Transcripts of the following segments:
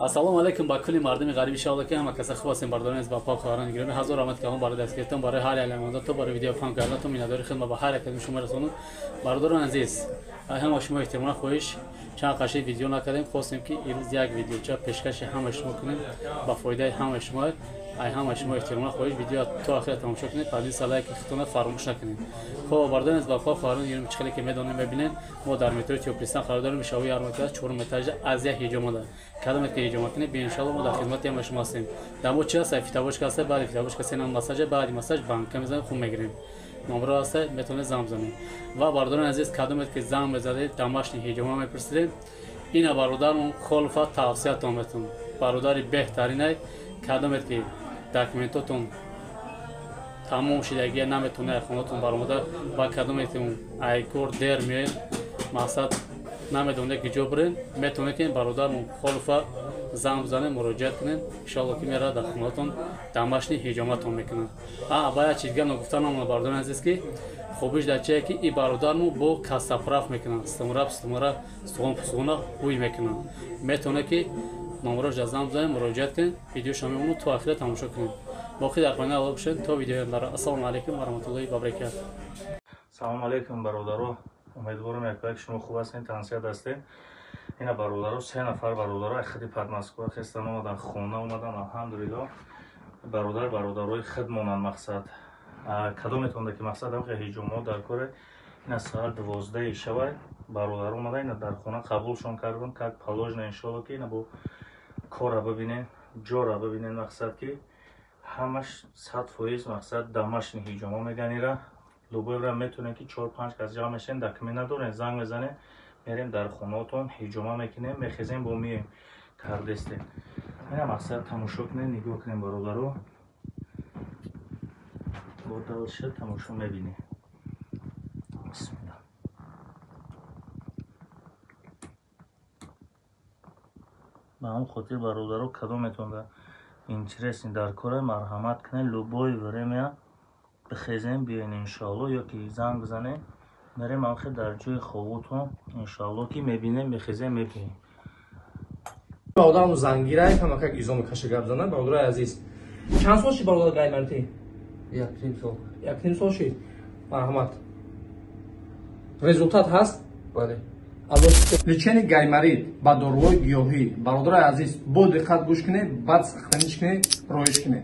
Ассалому алайкум ба кулли мардуми ғариби шавла ки ҳама каса хуб ҳастем. Бардорон аз ба пок хоҳарон гиромӣ, ҳазор раҳмат ки барои дастгиритон, барои ҳар як то барои видео паҳн карданатон миннатдори хидмат ба ҳар як шумо расонам. Бародарон азиз, ҳама шумо эҳтиромона хоҳиш, чанд қаши видео накардем, хостем ки имрӯз як видеоча пешкаши ҳамаи шумо кунем ба фоидаи ҳамаи шумо. Ай ҳамаи шумо эҳтиромона хоҳиш, видео то охира тамошо кунед, поделиться, лайки худтона фаромӯш накунед. Хоб, бародарон аз ба пок хоҳарон гиромӣ, чӣ хеле ки медонем, мебинем, мо дар метрои Тёплый Стан қарор дорем. Мешавии ярмарка, чорум этажа, аз як ҳиҷомада кадоме ки ҳиҷома кунед, иншалло мо дар хидмати ҳамаи шумо ҳастем. Дар мо чи ҳаст? Фитобочка ҳаст, баъди фитобочка сенам массажа, баъди массаж банка мезанем, хун мегирем. Номро ҳаста, метавонед занг бизанед. Ва бародарони азиз, кадомет ки занг мезадед, домашний ҳиҷома мепурсидед, ина бародармон Холфа тавсиятон метавон, бародари беҳтаринай. Кадомет ки документотон тамом шидагия, наметавонед хонатон баромада, ва кадомет ки айкор дер меоед, мақсад намедонед ки ҷо бирен, метавонед ки бародармон Холфа занг бизанед, муроҷиат кунед. Иншоалло ки меравад дар хонатон, домашний ҳиҷоматон мекунад. Ба як чиз дигар ногуфта намонад, бародарони азиз, ки хубиш дар чие ки и бародармо бо костоправ мекунад, стумара, стумара, суғон, пусуғона ҳуй мекунад. Метавонед ки номрош дар занг бизанед, муроҷиат кунед. Видеошо мемонад, то охира тамошо кунед. Боқӣ дар хонаи Алло бошед то видеои оянда. Ассалому алайкум ва раҳматуллоҳи ва баракатуҳ. Салому алайкум, бародаро, умедворам, якояк шумо хуб ҳастед, тансиҳат ҳастед. Ина бародаро, се нафар бародаро аз худи Подмосква хестан омадан, хона омадан. Алҳамдулилло, бародар бародарои худ монанд. Мақсад, кадометонда ки мақсад ҳамхе ҳиҷомҳо дар коре, ина соат 12-и шавай бародар омада, ина дар хона қабулшон кардам, как положено. Иншолло ки ина бо кора бибинен, ҷора бибинен. Мақсад ки ҳамаш 100%, мақсад домашний ҳиҷома меган ира. Любой ра метавонем ки чор панҷ кас ҷамъ мешавем, документ надорем, занг мезанем, мерем дар хонаотон, ҳиҷома мекунем, мехезем, бо мием кардестем. Ина мақсад тамошо кунем, нигоҳ кунем, бародаро, бо дальше тамошо мебинем. Бисмилла. Ба ҳамон хотир, бародаро, кадометонда интересный дар кора, марҳамат кунед, любое время бихезем, биёен, иншоалло, ё ки занг бизанем, мерем амхе дар ҷои ховутон, иншоалло ки мебинем, мехезем, мебинем. Бародарам зангирай камакак изо мекаша, гап зана. Бародари азиз, чанд сол шид, бародар, гаймарти? 1.5 сол. 1.5 сол шид. Марҳамат, результат ҳаст? Бале. Лечение гайморит ба доруҳои гиёҳӣ. Бародарои азиз, бо диққат гӯш кунед, баъд сохранить кунед, роиш кунед.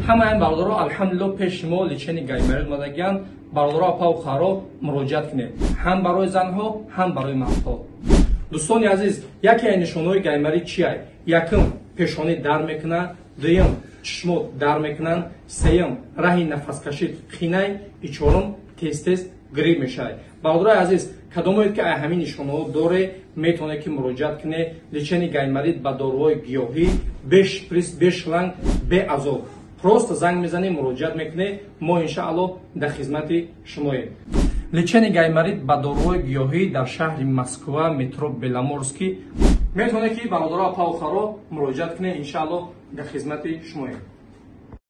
Ҳамаи бародаро, алҳамдулилло, пеши мо лечение гайморит омадагиянд. Бародаро, апаву харо, муроҷиат кунед, ҳам барои занҳо, ҳам барои мардҳо. Дӯстони азиз, яке аз нишонҳои гайморит чия? Якум, пешонӣ дар мекунад, дуюм, чишмот дар мекунанд, сеюм, раҳи нафаскашид қинай и чорум, тез тез грипп мешавад. Бародарои азиз, кадомое ки ҳамин нишонаҳо доре, метавонед ки муроҷиат кунед. Лечение гайморит ба доруҳои гиёҳӣ, бе шприц, бе шланг, бе азоб. Просто занг мезанед, муроҷиат мекунед, мо иншаалло дар хизмати шумоем. Лечение гайморит ба доруҳои гиёҳӣ дар шаҳри Москва, метро Беломорский. Метавонед ки, бародаро, апаву харо, муроҷиат кунед, иншаалло дар хизмати шумоем.